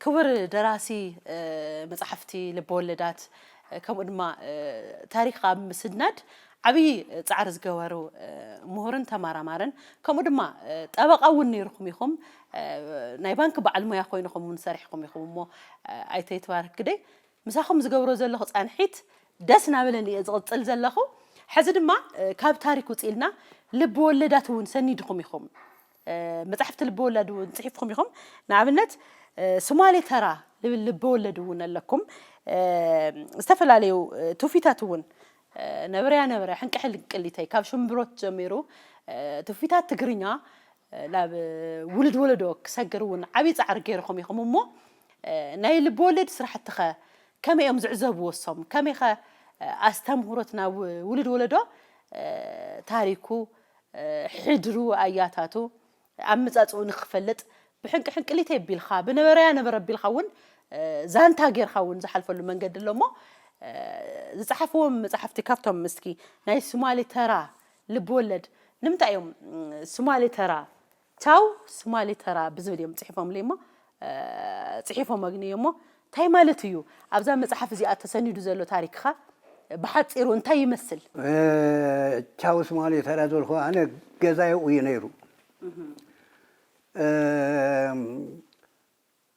ክቡር ደራሲ መፃሕፍቲ ልበወለዳት፣ ከምኡ ድማ ታሪኽ ኣብ ምስናድ ዓብዪ ፃዕሪ ዝገበሩ ምሁርን ተመራማርን፣ ከምኡ ድማ ጠበቃ እውን ነይርኩም ኢኹም። ናይ ባንክ በዓል ሙያ ኮይንኹም እውን ሰሪሕኩም ኢኹም። እሞ ኣይተ ይትባረክ ግደይ፣ ምሳኹም ዝገብሮ ዘለኹ ፃንሒት ደስ እናበለኒ እየ ዝቕፅል ዘለኹ። ሕዚ ድማ ካብ ታሪክ ውፅእ ኢልና ልቢ ወለዳት እውን ሰኒድኹም ኢኹም። መፃሕፍቲ ልቢ ወለድ እውን ፅሒፍኩም ኢኹም። ንኣብነት ስማሌ ተራ ልብል ልቢ ወለድ እውን ኣለኩም። ዝተፈላለዩ ትውፊታት እውን ነበረያ ነበረያ ሕንቅሕል ቅሊተይ ካብ ሽምብሮት ጀሚሩ ትውፊታት ትግርኛ ናብ ውሉድ ወለዶ ክሰግር እውን ዓብዪ ፃዕሪ ገይርኹም ኢኹም። እሞ ናይ ልቢ ወለድ ስራሕትኸ ከመይ እዮም ዝዕዘብዎ እሶም? ከመይኸ ኣስተምህሮት ናብ ውሉድ ወለዶ ታሪኩ፣ ሕድሩ፣ ኣያታቱ ኣመጻጽኡ ንክፈልጥ ብሕንቂ ሕንቅሊተ ኣቢልካ ብነበረያ ነበረ ኣቢልካ እውን ዛንታ ጌርካ እውን ዝሓልፈሉ መንገዲ ኣሎ። እሞ ዝፀሓፍዎም መፃሕፍቲ ካብቶም እስኪ ናይ ስማሌ ተራ ልብወለድ ንምንታይ እዮም ስማሌ ተራ ቻው ስማሌ ተራ ብዝብል እዮም ፅሒፎምለይ እሞ ፅሒፎም ኣግንዮ እሞ እንታይ ማለት እዩ ኣብዛ መፅሓፍ እዚኣ ተሰኒዱ ዘሎ ታሪክኻ ብሓፂሩ እንታይ ይመስል? ቻው ስማሌ ተራ ዝበልኩ ኣነ ገዛይ ኣብኡ እዩ ነይሩ።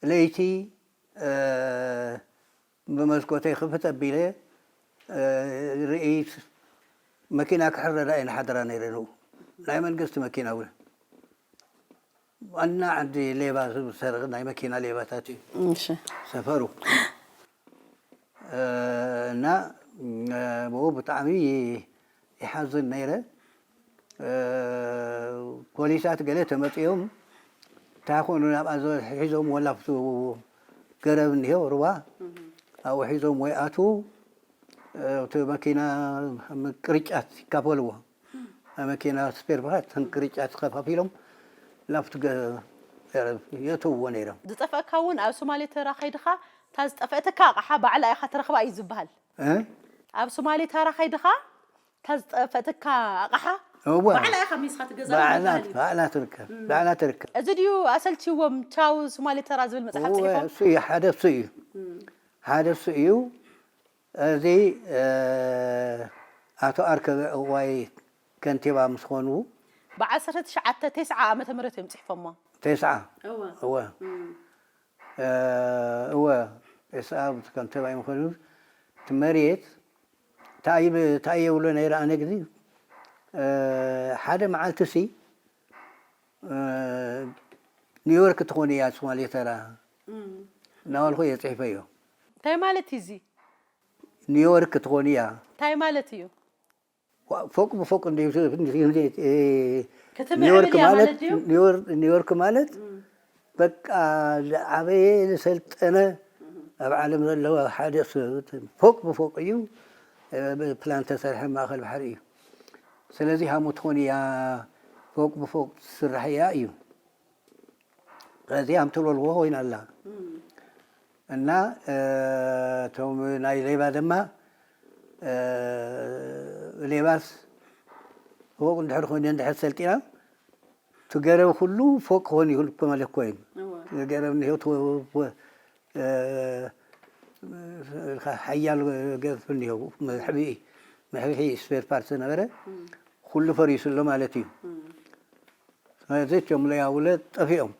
ለይቲ ብመስኮተይ ክፍት ኣቢለ ርእይት መኪና ክሕረዳ እየ ንሓድራ ነይረ። ንኡ ናይ መንግስቲ መኪና እውን ዋና ዓዲ ሌባ ዝሰርቕ ናይ መኪና ሌባታት እዩ እሺ ሰፈሩ። እና ብኡ ብጣዕሚ ይሓዝን ነይረ። ፖሊሳት ገለ ተመፅኦም እንታይ ኮኑ ናብኣ ሒዞም ወላፍቱ ገረብ እኒሄው ሩባ ኣብኡ ሒዞም ወይ ኣትዉ እቲ መኪና ቅርጫት ይካፈልዎ ናይ መኪና ስፔር ፓርት ቅርጫት ከፋፊሎም ላፍቱ የእትውዎ ነይሮም። ዝጠፍአካ እውን ኣብ ሶማሌ ተራ ከይድኻ እታ ዝጠፍአትካ ኣቕሓ ባዕላ ኢኻ ትረኽባ እዩ ዝበሃል። ኣብ ሶማሌ ተራ ከይድኻ እታ ዝጠፈእትካ ኣቕሓ እወ ባዕላ ኢኻ ሚስኻ ትገዛ ባዕላ ትበሃል እዩ። ባዕላ ትርከብ ባዕላ ትርከብ። እዚ ድዩ ኣሰልችዎም ቻው ሶማሌ ተራ ዝብል መፅሓፍ እወ፣ ፅሒፎም? እሱ እዩ ሓደ እሱ እዩ ሓደ እሱ እዩ። እዚ ኣቶ ኣርከበ እዋይ ከንቲባ ምስ ኾኑ ብዓሰርተ ትሽዓተ ተስዓ ዓመተ ምህረት እዮም ፅሒፎሞ። ተስዓ እወ እወ እወ እስኣ ከምተባይ ምኾኑ እቲ መሬት እንታይ የብሎ ነይረ ኣነ ግዜ ሓደ መዓልቲ ሲ ኒውዮርክ ትኾን እያ ሶማሌ ተራ እናበልኩ እየ ፅሒፈዮ እንታይ ማለት እዩ እዚ ኒውዮርክ ትኾን እያ እንታይ ማለት እዩ ፎቅ ብፎቅ ክትምዕብል እያ ማለት ድዩ? ኒውዮርክ ማለት በቃ ዝዓበየ ዝሰልጠነ ኣብ ዓለም ዘለዎ ሓደ ፎቅ ብፎቅ እዩ ፕላን ተሰርሐ ማእኸል ባሕሪ እዩ። ስለዚ ሃሙ ትኾን እያ ፎቅ ብፎቅ ትስራሕ እያ እዩ። ከዚኣ ኣምትበልዎ ኮይና ኣላ እና እቶም ናይ ሌባ ድማ ሌባስ ፎቅ እንድሕር ኮይኑ እንድሕር ሰልጢና እቲ ገረብ ኩሉ ፎቅ ክኾን ይኽእል እኮ ማለት እኮ እዩ። ገረብ እኒሄው ሓያል ገርፍ እኒሄው መሕብኢ መሕብሒ ስፔር ፓርት ዝነበረ ኩሉ ፈሪሱ ኣሎ ማለት እዩ። ስለዚ እቶም ለያውለ ጠፊኦም።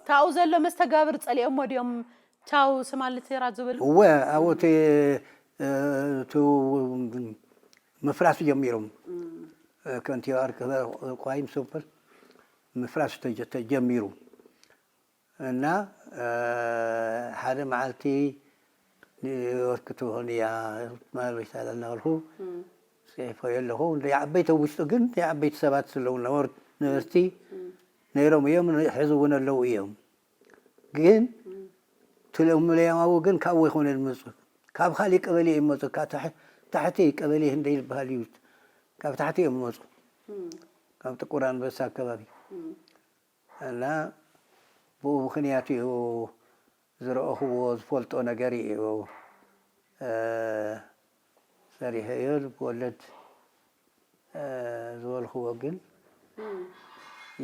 ካብኡ ዘሎ መስተጋብር ጸሊኦሞ ድዮም ቻው ስማልቴራ ዝብል? እወ ኣብኡ እቲ እቲ ምፍራስ ጀሚሮም ከንቲባ ኣርከበ ኳይም ሱፐር ምፍራስ ተጀ- ተጀሚሩ እና ሓደ መዓልቲ ኒውዮርክ ትኾን እያ ማለት ኣላ እናበልኩ ፅሒፈዮ ኣለኹ። ንዓበይቲ ኣብ ውሽጡ ግን ንዓበይቲ ሰባት ስለዉ ነበርቲ ነይሮም እዮም፣ ሕዚ እውን ኣለዉ እዮም። ግን ትልእምለያማዊ ግን ካብኡ ኣይኮነ ዝመፁ ካብ ካሊእ ቀበሌ ይመፁ ካብ ታሕ- ታሕቲ ቀበሌ ህንደይ ዝበሃል እዩ ካብ ታሕቲ እዮም ዝመፁ ካብ ጥቁር ኣንበሳ ኣከባቢ እና ብኡ ምኽንያት እዩ ዝረእኽዎ ዝፈልጦ ነገር እዩ ሰሪሐዮ ልብወለድ ዝበልኽዎ ግን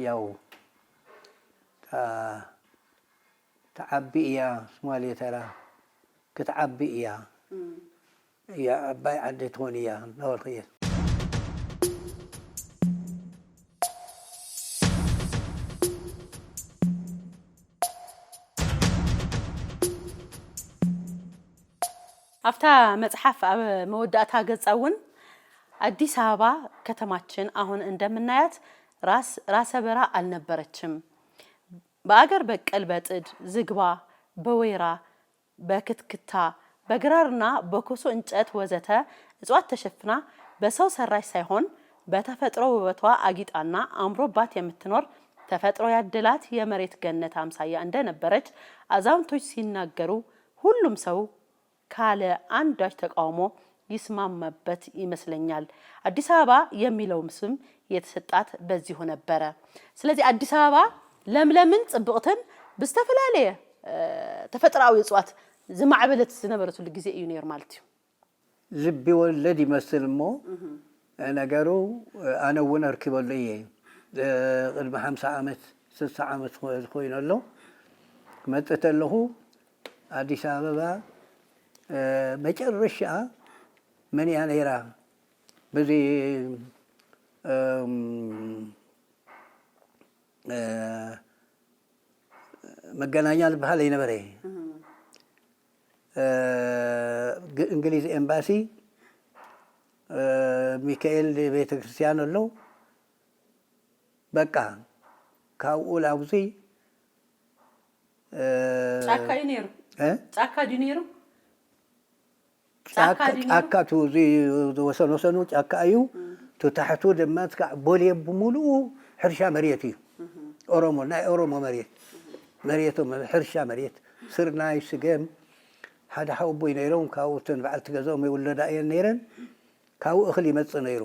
ያው ትዓቢ እያ ሶማሌ ተራ ክትዓቢ እያ። እያ ዓባይ ዓዲ ትኾን እያ እናበልኩ እየ። ኣብታ መጽሓፍ ኣብ መወዳእታ ገጻ እውን፣ አዲስ አበባ ከተማችን አሁን እንደምናያት ራስ ራሰ በራ አልነበረችም። በአገር በቀል በጥድ፣ ዝግባ፣ በወይራ፣ በክትክታ፣ በግራርና በኮሶ እንጨት ወዘተ እጽዋት ተሸፍና በሰው ሰራሽ ሳይሆን በተፈጥሮ ውበቷ አጊጣና አምሮባት የምትኖር ተፈጥሮ ያደላት የመሬት ገነት አምሳያ እንደነበረች አዛውንቶች ሲናገሩ ሁሉም ሰው ካለ አንዳች ተቃውሞ ይስማማበት ይመስለኛል። አዲስ አበባ የሚለው ስም የተሰጣት በዚሁ ነበረ። ስለዚህ አዲስ አበባ ለምለምን ጽብቕትን ብዝተፈላለየ ተፈጥሮኣዊ እፅዋት ዝማዕበለት ዝነበረትሉ ግዜ እዩ ነይሩ ማለት እዩ። ልቢ ወለድ ይመስል እሞ ነገሩ ኣነ እውን ኣርኪበሉ እየ። ቅድሚ ሓምሳ ዓመት ስሳ ዓመት ኮይኑ ኣሎ ክመፅእ ተለኹ ኣዲስ ኣበባ መጨረሻ መን እያ ነይራ በዚ መገናኛ ዝበሃል ኣይነበረ። እንግሊዝ ኤምባሲ ሚካኤል ቤተክርስትያን ኣሎ። በቃ ካብኡ ላብዚ ጫካ እዩ ነይሩ። ጫካ ድዩ ነይሩ? ጫካ ጫካ ድዩ ነይሩ? ጫካ እቲ እዚ ወሰን ወሰኑ ጫካ እዩ። እቲ ታሕቱ ድማ እስካዕ ቦሌ ብምሉኡ ሕርሻ መሬት እዩ። ኦሮሞ ናይ ኦሮሞ መሬት መሬቶም ሕርሻ መሬት ስርናይ ስገም ሓደ ሓወቦይ ነይሮም ካብኡ እተን በዓልቲ ገዛኦም ይውለዳ እየን ነይረን ካብኡ እኽሊ ይመፅእ ነይሩ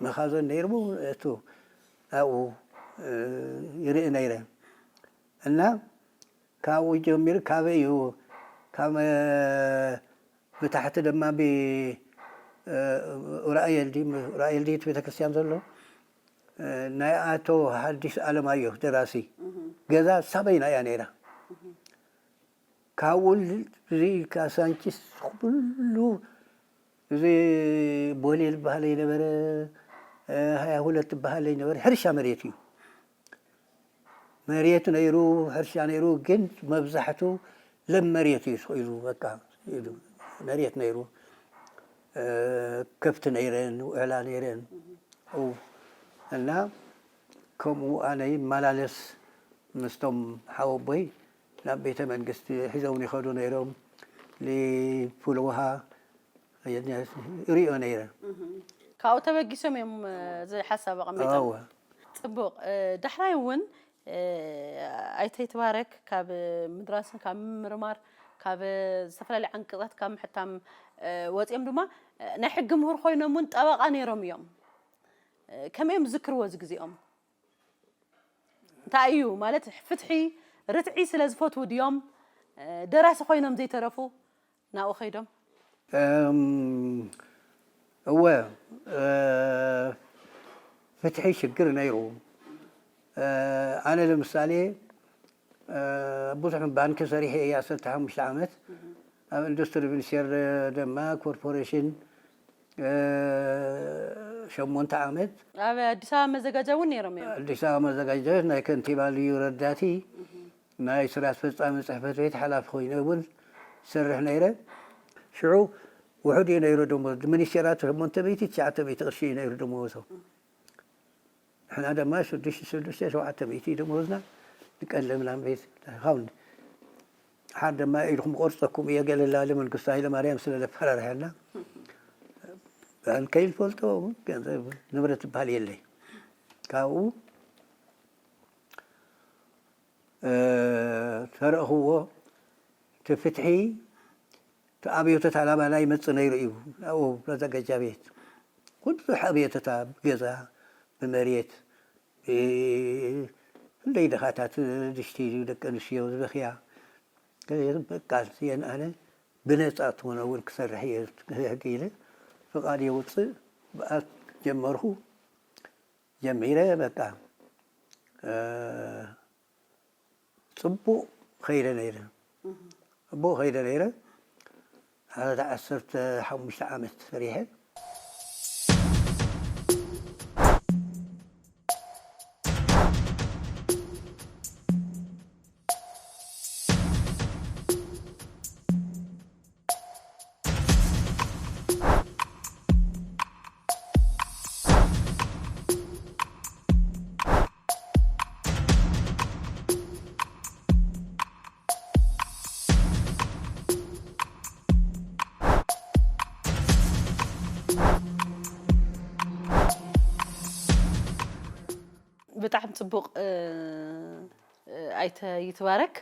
መኻዘን ነይሩ እቱ ኣብኡ ይርኢ ነይረ እና ካብኡ ጀሚሩ ካበይ እዩ ካብ ብታሕቲ ድማ ብ ኡራኤል ድዩ ኡራኤል ድዩ እቲ ቤተክርስትያን ዘሎ ናይ ኣቶ ሓዲስ ኣለማየሁ ደራሲ ገዛ ሳበይና እያ ነይራ ካብኡ እዚ ካሳንቺስ ኩሉ እዚ ቦሌ ዝበሃል ኣይነበረ ሃያ ሁለት ዝበሃል ኣይነበረ ሕርሻ መሬት እዩ መሬት ነይሩ ሕርሻ ነይሩ ግን መብዛሕቱ ለም መሬት እዩ ስኢሉ በቃ ኢሉ መሬት ነይሩ ከብቲ ነይረን ውዕላ ነይረን እና ከምኡ ኣነ ይመላለስ ምስቶም ሓወቦይ ናብ ቤተ መንግስቲ ሒዞም ይኸዱ ነይሮም ሊፉል ውሃ ሪኦ ነይረ ካብኡ ተበጊሶም እዮም እዚ ሓሳብ ኣቐሚጦም እወ ፅቡቕ ዳሕራይ እውን ኣይተ ይትባረክ ካብ ምድራስን ካብ ምምርማር ካብ ዝተፈላለዩ ዓንቀፃት ካብ ምሕታም ወፂኦም ድማ ናይ ሕጊ ምሁር ኮይኖም እውን ጠበቃ ነይሮም እዮም ከመይ እዮም ዝዝክርዎ እዚ ግዜኦም እንታይ እዩ ማለት ፍትሒ ርትዒ ስለ ዝፈትዉ ድዮም ደራሲ ኮይኖም ዘይተረፉ ናብኡ ከይዶም እወ ፍትሒ ሽግር ነይሩ ኣነ ለምሳሌ ብዙሕ ባንኪ ሰሪሐ እየ ዓሰርተ ሓሙሽተ ዓመት ኣብ ኢንዱስትሪ ሚኒስቴር ድማ ኮርፖሬሽን ሸሞንተ ዓመት ኣብ ኣዲስ ኣበባ መዘጋጃ እውን ነይሮም እዮም ኣዲስ ኣበባ መዘጋጃ ናይ ከንቲባ ልዩ ረዳቲ ናይ ስራ ኣስፈፃሚ ፅሕፈት ቤት ሓላፊ ኮይነ እውን ዝሰርሕ ነይረ ሽዑ ውሑድ እዩ ነይሩ ደሞዝ ሚኒስቴራት ሸሞንተ ሚእቲ ትሽዓተ ሚእቲ ቅርሺ እዩ ነይሩ ደሞዞም ንሕና ድማ ሽዱሽተ ሽዱሽተ ሸውዓተ ሚእቲ ደሞዝና ንቀለብ ናብ ቤት ሃውንድ ሓር ድማ ኢድኩም ቆርፀኩም እየ ገለ ላለ መንግስቱ ሃይለማርያም ስለ ዘፈራርሐና ከይልፈልጦ ገንዘብ ንብረት ዝበሃል የለይ ካብኡ ተረእኽዎ እቲ ፍትሒ እቲ ኣብዮተት ኣላባና ይመፅእ ነይሩ እዩ ኣብኡ መዘገጃ ቤት ኩሉ ኣብዮተታ ብገዛ ብመሬት ብክንደይ ድኻታት ድሽቲ እዩ ደቂ ኣንስትዮ ዝበኽያ በቃ እየን ኣነ ብነፃ ትኾነ እውን ክሰርሕ እየ ህግ ኢለ ፍቓድ የውፅእ ብኣት ጀመርኩ ጀሚረ በቃ እ፣ ጽቡቕ ኸይደ ነይረ። ጽቡቕ ኸይደ ነይረ። ሓደ ዓሰርተ ሓሙሽተ ዓመት ሰሪሐ። ብጣዕሚ ጽቡቕ፣ እ፣ እ፣ ኣይተ ይትባረክ።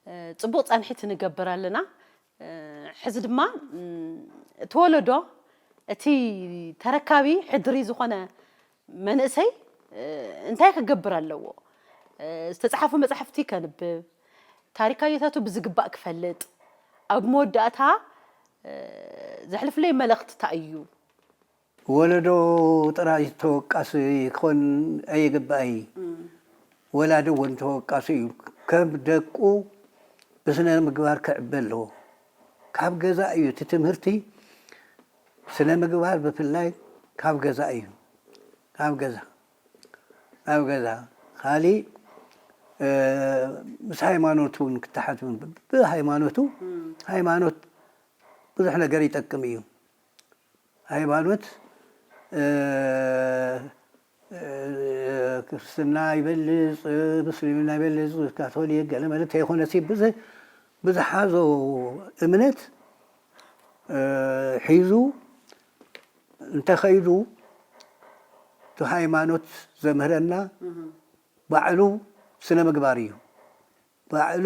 እ፣ ጽቡቕ ጻንሒት ንገብር ኣለና። እ፣ ሕዚ ድማ፣ እም፣ እቲ ወለዶ፣ እቲ ተረካቢ ሕድሪ ዝኾነ መንእሰይ፣ እ፣ እንታይ ክገብር ኣለዎ? እ፣ ዝተጻሓፉ መጻሕፍቲ ከንብብ፣ ታሪካዊታቱ ብዝግባእ ክፈልጥ፣ ኣብ መወዳእታ፣ እ፣ ዘሕልፍለይ መልእኽቲ እንታይ እዩ? ወለዶ ጥራይ ተወቃሲ ክኾን ኣይግባእይ። ወላዲ እውን ተወቃሲ እዩ። ከም ደቁ ብስነ ምግባር ክዕቢ ኣለዎ። ካብ ገዛ እዩ እቲ ትምህርቲ፣ ስነ ምግባር ብፍላይ ካብ ገዛ እዩ። ካብ ገዛ፣ ካብ ገዛ። ካሊእ፣ እ፣ ምስ ሃይማኖት እውን ክተሓዝ እውን፣ ብሃይማኖቱ፣ ሃይማኖት ብዙሕ ነገር ይጠቅም እዩ። ሃይማኖት፣ እ፣ እ፣ ክርስትና ይበልጽ፣ ምስልምና ይበልጽ፣ ካቶሊክ ገለ መለ እንተይኮነሲ፣ ብዝ-፣ ብዝሓዞ እምነት፣ እ፣ ሒዙ እንተኸይዱ፣ እቲ ሃይማኖት ዘምህረና ባዕሉ ስነ ምግባር እዩ። ባዕሉ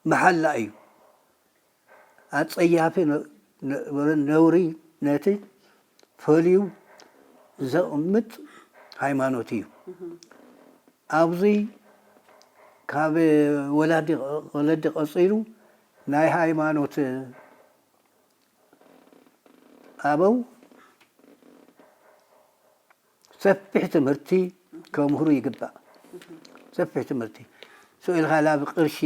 መሓላ እዩ። ኣጸያፊ ነ-፣ ነ-፣ ነውሪ ነቲ ፈልዩ ዘቕምጥ ሃይማኖት እዩ። ኣብዚ ካብ ወላዲ፣ ወለዲ ቀጺሉ ናይ ሃይማኖት ኣበው ሰፊሕ ትምህርቲ ከምህሩ ይግባእ። ሰፊሕ ትምህርቲ። ስቕ ኢልካ ላብ ቅርሺ፣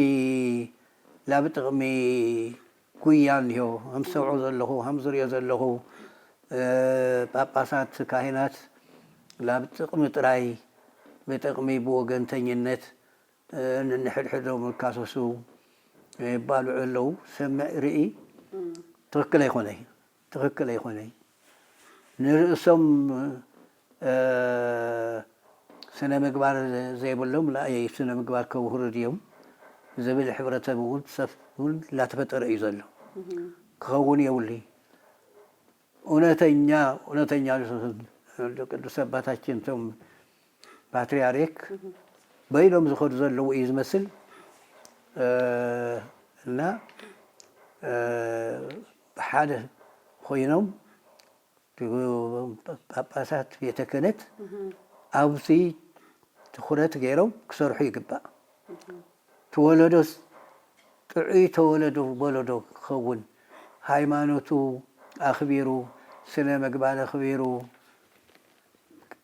ላብ ጥቕሚ ጉያ እኒሆ። ከም ዝሰምዖ ዘለኹ፣ ከም ዝሪኦ ዘለኹ፣ እ፣ ጳጳሳት፣ ካህናት ላብ ጥቕሚ ጥራይ፣ ብጥቕሚ፣ ብወገንተኝነት፣ እ፣ ንንሕድሕዶም ይካሰሱ ይባልዑ ኣለዉ። ሰምዕ ርኢ ትኽክል ኣይኮነይ፣ ትኽክል ኣይኮነይ። ንርእሶም፣ እ፣ ስነ ምግባር ዘይብሎም ንኣየይ ስነ ምግባር ከውህሩ ድዮም ዝብል ሕብረተሰብ እውን ሰብ እውን እናተፈጠረ እዩ ዘሎ። ክኸውን የብሉይ። እውነተኛ፣ እውነተኛ ቅዱስ ኣባታችን እቶም ፓትርያርክ በይኖም ዝኸዱ ዘለዉ እዩ ዝመስል። እ፣ እና፣ እ፣ ብሓደ ኮይኖም ጳጳሳት ቤተ ክህነት ኣብዚ ትኹረት ገይሮም ክሰርሑ ይግባእ። ተወለዶስ ጥዑይ ተወለዶ፣ ወለዶ ክኸውን፣ ሃይማኖቱ ኣኽቢሩ፣ ስነ ምግባር ኣኽቢሩ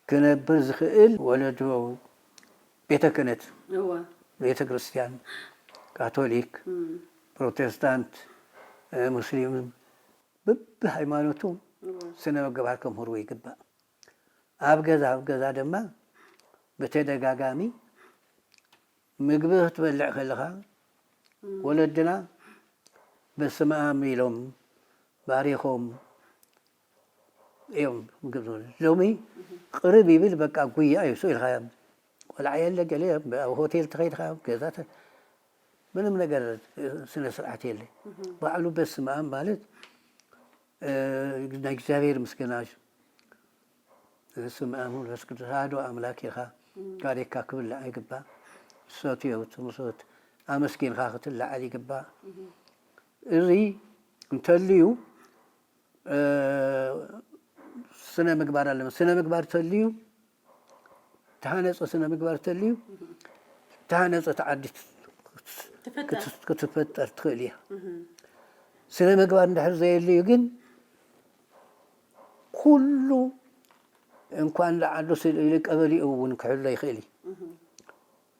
ክነብር ዝኽእል ወለዶ፣ ቤተ ክህነት፣ እወ። ቤተ ክርስቲያን፣ ካቶሊክ፣ እም። ፕሮቴስታንት፣ እ፣ ሙስሊም፣ በብሃይማኖቱ እወ። ስነ ምግባር ከምህርዎ ይግባእ። ኣብ ገዛ፣ ኣብ ገዛ ድማ ብተደጋጋሚ ምግቢ ክትበልዕ ከለኻ፣ እም። ወለድና በስመ ኣብ ኢሎም ባሪኾም እዮም ምግቢ ዝበልዑ። ሎሚ ቅርብ ይብል፣ በቃ ጉያ እዩ፣ ስኢልካ። ቆልዓ የለ፣ ገለ ኣብ ሆቴል ተኸይድካ፣ ገዛ ተ-፣ ምንም ነገር ስነ ስርዓት የለ። ባዕሉ በስመ ኣብ ማለት፣ እ፣ ናይ እግዚኣብሔር ምስጋና እዩ። በስመ ኣብ ወመንፈስ ቅዱስ ኣሐዱ ኣምላክ ኢኻ። ባሪኽካ ክብላዕ ይግባእ። ዝሰትዮ ትምሶት ኣመስጊንካ ክትላዓል ይግባእ። እዚ እንተልዩ፣ እ፣ ስነ ምግባር ኣለዎ። ስነ ምግባር ተልዩ፣ ተሃነጸ ስነ ምግባር ተልዩ፣ ተሃነጸት ዓዲ ትፈጠር። ክት-፣ ክትፈጠር ትኽእል እያ። ስነ ምግባር እንድሕር ዘየልዩ ግን ኩሉ እንኳን ንዓዱ ስኢሉ ኢሉ ቀበሊኡ እውን ክሕሎ ይኽእል እዩ።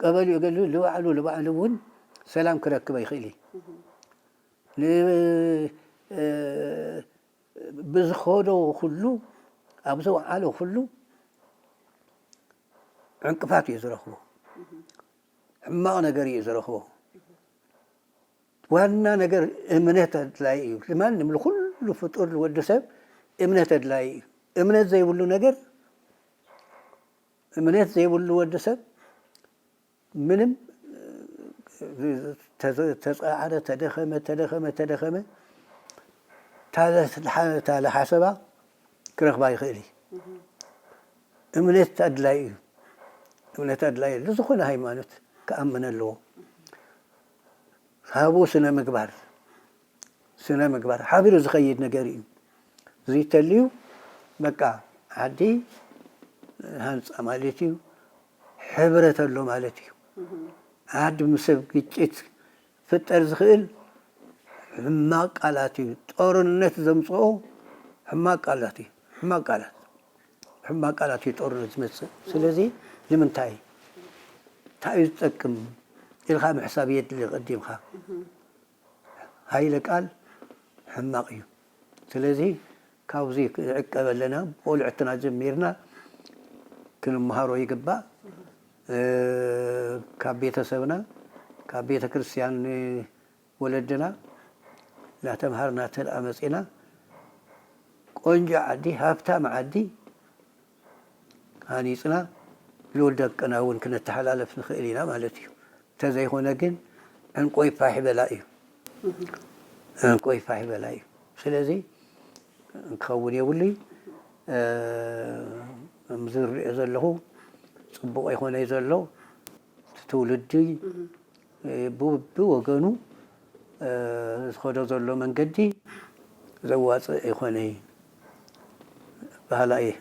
ቀበሊኡ ገሉ ንባዕሉ ንባዕሉ እውን ሰላም ክረክብ ይኽእል እዩ። ን- እ፣ ብዝኸዶ ኩሉ፣ ኣብ ዝወዓሎ ኩሉ ዕንቅፋት እዩ ዝረኽቦ። ሕማቕ ነገር እዩ ዝረኽቦ። ዋና ነገር እምነት ኣድላይ እዩ። ንማንም ንኹሉ ፍጡር ንወዲ ሰብ እምነት ኣድላይ እዩ። እምነት ዘይብሉ ነገር፣ እምነት ዘይብሉ ወዲ ሰብ ምንም ተዘ- ተጻዓረ፣ ተደኸመ፣ ተደኸመ፣ ተደኸመ፣ ታለ- ታለ ሓሰባ ክረኽባ ይኽእል እዩ። እምነት ኣድላይ እዩ። እምነት ኣድላይ እዩ። ዝኾነ ሃይማኖት ክኣምን ኣለዎ። ሃቡ ስነ ምግባር፣ ስነ ምግባር ሓቢሩ ዝኸይድ ነገር እዩ። እዚ ተልዩ በቃ ዓዲ ሃንፃ ማለት እዩ። ሕብረት ኣሎ ማለት እዩ። ዓዲ ምስ ሰብ ግጭት ፍጠር ዝኽእል ሕማቕ ቃላት እዩ። ጦርነት ዘምፅኦ ሕማቕ ቃላት እዩ። ሕማቕ ቃላት፣ ሕማቕ ቃላት እዩ ጦርነት ዝመፅእ። ስለዚ ንምንታይ? እንታይ እዩ ዝጠቅም ኢልካ ምሕሳብ የድሊ። ቀዲምካ ሃይለ ቃል ሕማቕ እዩ። ስለዚ ካብዚ ክዕቀብ ኣለና። ቆልዕትና ጀሚርና ክንመሃሮ ይግባእ። እ፣ ካብ ቤተሰብና፣ ካብ ቤተ ክርስቲያን ወለድና እናተምሃርና ተደኣ መፂና ቆንጆ ዓዲ፣ ሃብታም ዓዲ ሃኒፅና ንወለድ ደቅና እውን ክነተሓላለፍ ንኽእል ኢና ማለት እዩ። እንተዘይኮነ ግን ዕንቆይ ፋሕ በላ እዩ። ዕንቆይ ፋሕ በላ እዩ። ስለዚ ክኸውን የብሉይ። እ፣ ከምዚ ዝሪኦ ዘለኹ ፅቡቕ ኣይኮነይ ዘሎ። እቲ ትውልዲ እ፣ ብ- ብወገኑ እ፣ ዝኸዶ ዘሎ መንገዲ ዘዋፅእ ኣይኮነይ በሃላ እየ።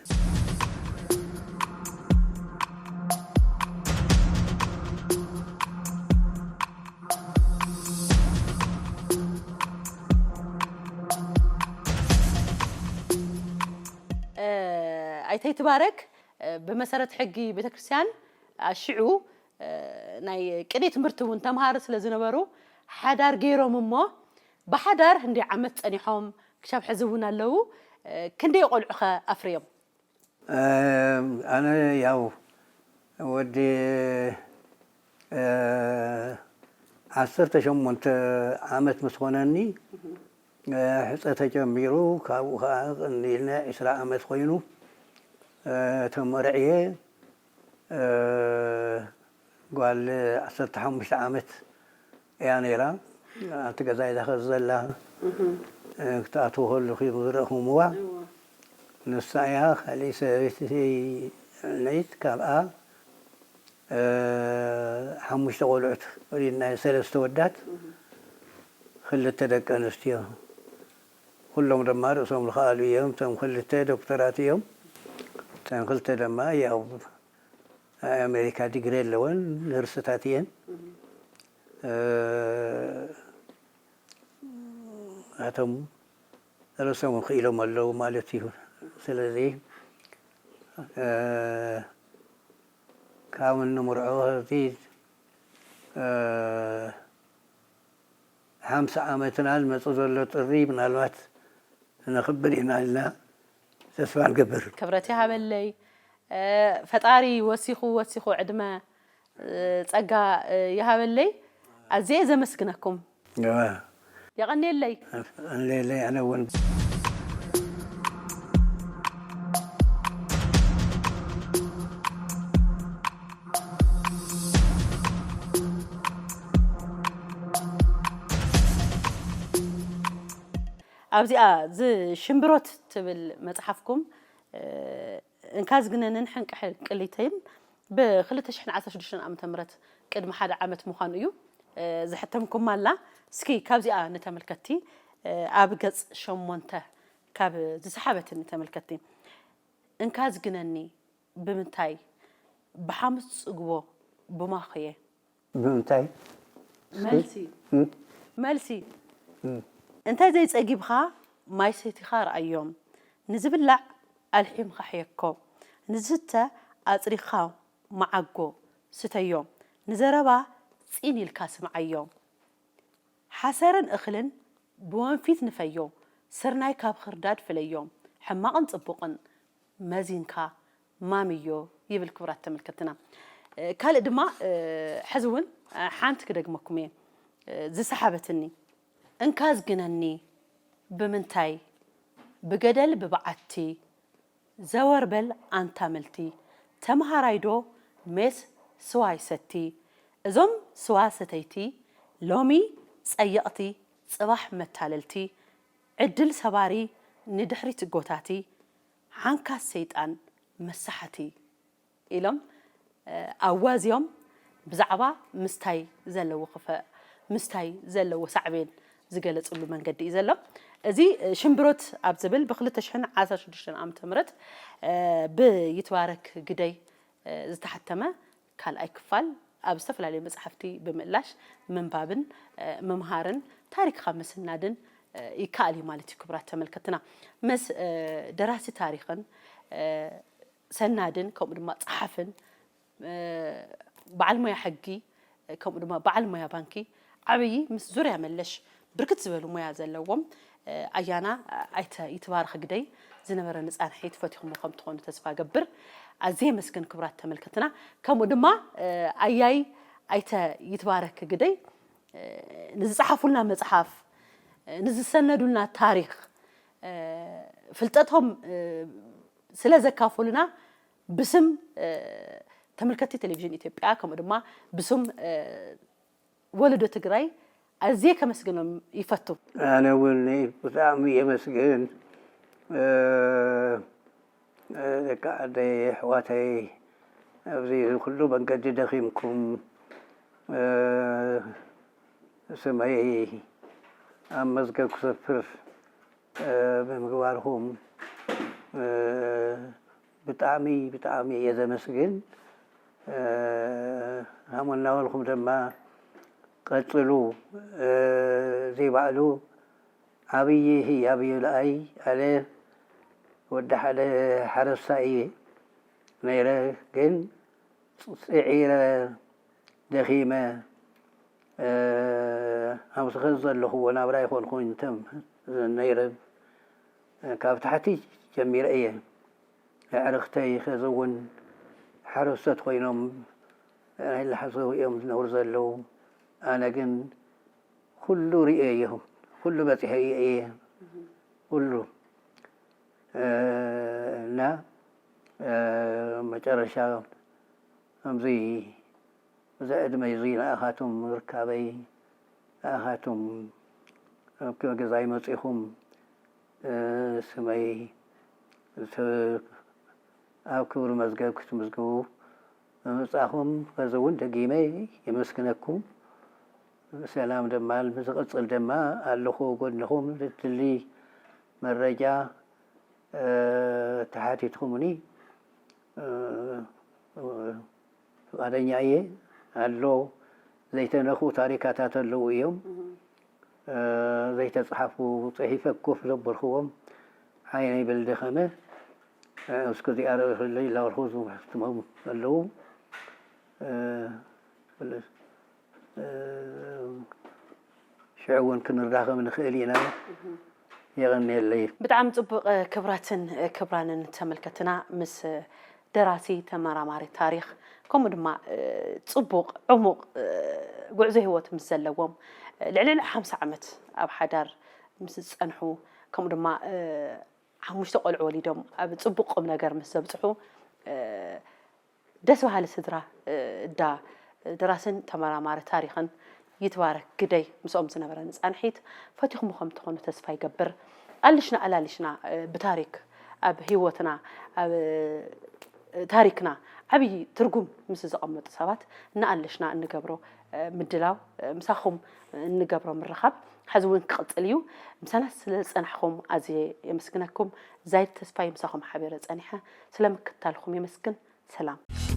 እ፣ ኣይተ ይትባረክ፣ እ፣ ብመሰረት ሕጊ ቤተክርስትያን፣ እ፣ ሽዑ፣ እ፣ ናይ ቅኔ ትምህርቲ እውን ተምሃሮ ስለ ዝነበሩ ሓዳር ገይሮም እሞ፣ ብሓዳር ክንደይ ዓመት ጸኒሖም ክሻብ ሕዚ እውን ኣለዉ? እ፣ ክንደይ ቆልዑኸ ኣፍርዮም? እ፣ ኣነ ያው ወዲ እ፣ ዓሰርተ ሸሞንተ ዓመት ምስ ኾነኒ እ፣ ሕፀ ተጀሚሩ፣ ካብኡ ኸዓ ቅንዲ ኢልና ዒስራ ዓመት ኾይኑ እ፣ ተመርዕየ። እ፣ ጓል ዓሰርተ ሓሙሽተ ዓመት እያ ነይራ። ኣብቲ ገዛ እያ ከዚ ዘላ። እ፣ ክትኣትዉ ከለኹ ዝረእኹምዋ። ንሳ እያ። ካሊእ ሰበይቲ ነይት ካብኣ እ፣ ሓሙሽተ ቆልዑት ወሊድና፣ ሰለስተ ወዳት፣ ክልተ ደቂ ኣንስትዮ። ኩሎም ድማ ርእሶም ዝኸኣሉ እዮም። እቶም ክልተ ዶክተራት እዮም። እተን ክልተ ድማ ያው ናይ ኣሜሪካ ዲግሪ ኣለወን፣ ነርስታት እየን። እ፣ ኣቶም ርእሶም ክኢሎም ኣለዉ ማለት እዩ። ስለዚ እ፣ ካብ እንምርዖ ሕዚ እ፣ ሓምሳ ዓመትና ዝመጽእ ዘሎ ጥሪ ምናልባት ነኽብር ኢና ኢልና ተስፋ ንገብር። ክብረት ይሃበለይ። እ፣ ፈጣሪ ወሲኹ ወሲኹ ዕድመ፣ እ፣ ጸጋ፣ እ፣ ይሃበለይ። ኣዝየ ዘመስግነኩም። እዋ። የቐንየለይ። የቐንየለይ ኣነ እውን። ኣብዚኣ ዝሽምብሮት ትብል መጽሓፍኩም፣ እ፣ እንካ ዝግነንን ሕንቂ ሕንቅሊተይን ብ ክልተ ሽሕን ዓሰርተ ሽዱሽተን ዓመተ ምህረት ቅድሚ ሓደ ዓመት ምዃኑ እዩ፣ እ፣ ዘሕተምኩማ ኣላ። እስኪ ካብዚኣ ንተመልከትቲ፣ እ፣ ኣብ ገጽ ሸሞንተ ካብ ዝሰሓበትኒ ተመልከትቲ፣ እንካ ዝግነኒ ብምንታይ ብሓሙስ ጽግቦ ብማኹየ። ብምንታይ? መልሲ። እም? መልሲ። እም። እንተ ዘይጸጊብኻ ማይ ሰቲኻ ረኣዮም፣ ንዝብላዕ ኣልሒምካ ሕየኮ፣ ንዝስተ ኣጽሪኻ መዓጎ ስተዮ፣ ንዘረባ ጺን ኢልካ ስምዓዮ። ሓሰርን እኽልን ብወንፊት ንፈዮ፣ ስርናይ ካብ ኽርዳድ ፍለዮ፣ ሕማቕን ጽቡቕን መዚንካ ማምዮ ይብል። ክቡራት ተመልከትና፣ እ፣ ካልእ ድማ፣ እ፣ ሕዚ እውን፣ እ፣ ሓንቲ ክደግመኩም እየ፣ እ፣ ዝሰሓበትኒ። እንካ ዝግነኒ ብምንታይ ብገደል ብበዓቲ ዘወር በል ኣንታ ምልቲ፣ ተምሃራይ ዶ ሜስ ስዋ ይሰቲ? እዞም ስዋ ሰተይቲ ሎሚ ጸየቕቲ፣ ጽባሕ መታለልቲ፣ ዕድል ሰባሪ ንድሕሪት ጎታቲ፣ ሓንካስ ሰይጣን መሳሓቲ ኢሎም፣ እ፣ ኣዋዝዮም ብዛዕባ ምስታይ ዘለዎ ክፈ-፣ ምስታይ ዘለዎ ሳዕቤን ዝገለጽሉ መንገዲ እዩ ዘሎ። እዚ፣ እ፣ ሽምብሮት ኣብ ዝብል ብ ክልተ ሽሕን ዓሰርተ ሽዱሽተን ዓመተ ምህረት፣ እ፣ ብይትባረክ ግደይ፣ እ፣ ዝተሓተመ ካልኣይ ክፋል ኣብ ዝተፈላለዩ መጻሕፍቲ ብምእላሽ ምንባብን፣ እ፣ ምምሃርን ታሪኽካ ምስናድን፣ እ፣ ይከኣል እዩ ማለት እዩ። ክቡራት ተመልከትና፣ ምስ፣ እ፣ ደራሲ ታሪኽን፣ እ፣ ሰናድን ከምኡ ድማ ጸሓፍን፣ እ፣ በዓል ሞያ ሕጊ፣ ከምኡ ድማ በዓል ሞያ ባንኪ፣ ዓብዪ ምስ ዙርያ መለሽ ብርክት ዝበሉ ሞያ ዘለዎም፣ እ፣ ኣያና ኣይተ ይትባረክ ግደይ ዝነበረ ንጻንሒት ፈቲኹሞ ከም ትኾኑ ተስፋ ገብር። ኣዝየ የመስግን ክቡራት ተመልከትና። ከምኡ ድማ፣ እ፣ ኣያይ ኣይተ ይትባረክ ግደይ፣ እ፣ ንዝጸሓፉልና መጽሓፍ፣ እ፣ ንዝሰነዱልና ታሪኽ፣ እ፣ ፍልጠቶም፣ እ፣ ስለ ዘካፈሉና ብስም፣ እ፣ ተመልከትቲ ቴሌቪዥን ኢትዮጵያ ከምኡ ድማ ብስም፣ እ፣ ወለዶ ትግራይ ኣዝየ ከመስግኖም ይፈቱ። ኣነ እውን ብጣዕሚ የመስግን። እ፣ እ፣ ደቂ ዓደይ፣ ኣሕዋተይ፣ ኣብዚ ኩሉ መንገዲ ደኺምኩም፣ እ፣ ስመይ ኣብ መዝገብ ክሰፍር፣ እ፣ ብምግባርኩም፣ እ፣ ብጣዕሚ፣ ብጣዕሚ እየ ዘመስግን። እ፣ ሃም እናበልኩም ድማ ቀጽሉ። እ፣ እዚ ባዕሉ ዓብዪ ህያብ እዩ። ንኣይ ኣነ ወዲ ሓደ ሓረስታይ እየ ነይረ፣ ግን ጽዒረ፣ ደኺመ፣ እ፣ ኣብዚ ኸዚ ዘለኹዎ ናብራ ኣይኮንኩን እንተም ነይረ። ካብ ታሕቲ ጀሚረ እየ። ኣዕርኽተይ ኸዚ እውን ሓረስቶት ኮይኖም ናይ ላሕሰው እዮም ዝነብሩ ዘለዉ። ኣነ ግን ኩሉ ርእየ እየ፣ ኩሉ በጺሐ እየ፣ ኩሉ። እ፣ እና፣ እ፣ መጨረሻ ከምዚ እዚ ዕድመ እዚ ንኣኻትኩም ምርካበይ፣ ንኣኻትኩም ኣብ ገዛይ መጺኹም፣ እ፣ ስመይ ት-፣ ኣብ ክብሪ መዝገብ ክትምዝግቡ ብምምጻእኹም፣ ከዚ እውን ደጊመ የመስግነኩም። ሰላም ድማ፣ ዝቕጽል ድማ ኣለኹ ጎድንኹም። ዝድሊ መረጃ፣ እ፣ ተሓቲትኩምኒ፣ እ፣ ፍቓደኛ እየ። ኣሎ ዘይተነኽኡ ታሪካታት ኣለዉ እዮም። እ፣ ዘይተጻሓፉ ጽሒፈ ኮፍ ዘበልክዎም ዓይነይ በልደኸመ፣ እ፣ እስከ እዚኣ ርእዩለይ እናበልኩ ዝሕትሞም ኣለዉ። እ፣ እ፣ ሽዑ እውን ክንራኸብ ንኽእል ኢና። የቐንየለይ። ብጣዕሚ ጽቡቕ፣ እ፣ ክብራትን፣ እ፣ ክብራንን ተመልከትና ምስ፣ እ፣ ደራሲ፣ ተመራማሪ ታሪኽ፣ ከምኡ ድማ፣ እ፣ ጽቡቕ፣ ዕሙቕ፣ እ፣ ጉዕዞ ህይወት ምስ ዘለዎም፣ እ፣ ልዕሊ ሓምሳ ዓመት ኣብ ሓዳር ምስ ዝጸንሑ፣ ከምኡ ድማ፣ እ፣ ሓሙሽተ ቆልዑ ወሊዶም ኣብ ጽቡቕ ቁም ነገር ምስ ዘብጽሑ፣ እ፣ ደስ በሃሊ ስድራ፣ እ፣ እዳ ደራስን ተመራማሪ ታሪኽን ይትባረክ ግደይ ምስኦም ዝነበረኒ ጻንሒት ፈቲኹሞ ከም ትኾኑ ተስፋ ይገብር። ኣልሽና ኣላልሽና፣ እ፣ ብታሪክ ኣብ ህይወትና፣ ኣብ፣ እ፣ ታሪክና ዓብዪ ትርጉም ምስ ዘቐመጡ ሰባት እናኣለሽና እንገብሮ፣ እ፣ ምድላው፣ እ፣ ምሳኹም እንገብሮ ምርኻብ ሕዚ እውን ክቕጽል እዩ። ምሳና ስለ ዝጸናሕኩም ኣዝየ የመስግነኩም። ዛይድ ተስፋይ ምሳኹም ሓቢረ ጸኒሐ። ስለ ምክታልኩም የመስግን። ሰላም።